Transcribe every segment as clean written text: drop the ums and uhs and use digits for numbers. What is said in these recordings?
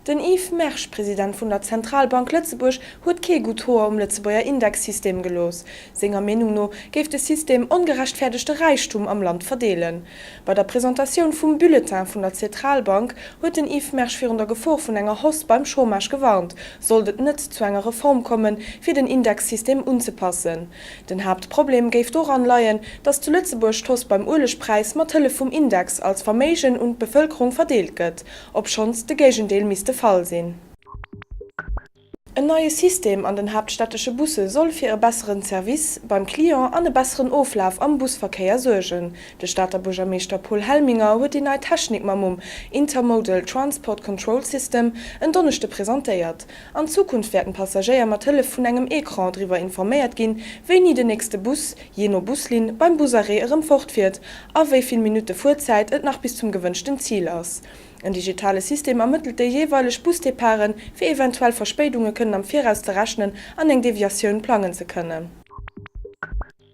Den Yves Mersch, President vun der Zentralbank Lëtzebuerg, huet kee gutt Hoer um Lëtzebuerger Indexsystem gelooss. Senger Meenung no géif de System ongerechtfäerdegte Räichtum am Land verdeelen. Bei der Presentatioun vum Bulletin vun der Zetralbank huet den Yves Mersch virun der Gefor vun enger Hausse beim Chômage gewarnt, sollt et net zu enger Reform kommen, fir den Indexsystem unzepassen. Den Haaptproblem géif doran leien, datt zu Lëtzebuerg d'Hausse beim Uelegpräis mat Hëllef vum Index als Verméigen un d'Bevëlkerung verdeelt gëtt, obschonns de Géigendeel misst de Fall sinn. En neie System an den haaptstättesche Busse soll fir e besseren Service beim Client an e besseren Oflaf am Busverkéier suergen. De Stater Buergermeeschter Paul Helminger huet déi nei Technik mam Numm Intermodal Transport Control System en Donneschde presentéiert. An Zukunft wäerten d'Passagéier mat Hëllef vun engem Ecran driwwer informéiert ginn, wéini den nächste Bus, jee no Buslinn, beim Busarrêt erëm fortfiert a wéi vill Minutte Fuerzäit et nach bis zum gewënschten Zil ass. En digitale System ermëttelt déi jeeweileg Busdeparten, fir eventuell Verspéidunge kënnen am Viraus ze rechnen an eng Deviatioun plangen ze kënnen.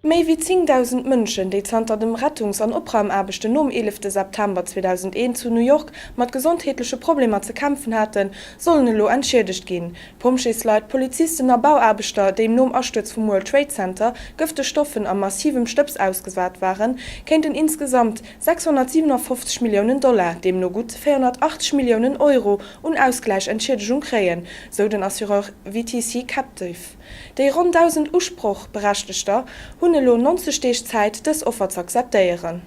Méi wéi 10.000 Mënschen, déi zanter dem Rettungs an Opraumaarbechten nom 11 September 2001 zu New York mat gesondheetleche Problemer ze kämpfen haten, sollen elo entschiedegt ginn. Pompjeesleit, Polizisten a Bauaarbechter, déi nom Astuerz vum World Trade Center gëfteg Stoffen a massivem Stëbs ausgesat waren, kéinten insgesamt 657 Milliounen Dollar, deemno gutt 480 Milliounen Euro, un Ausgläich-Entschiedegung kréien, sou den Assureur VTC Captive. Déi ronn 1.000 Usprochberechtegter hunn elo 90 Deeg Zäit, dës Offer z'akzeptéieren.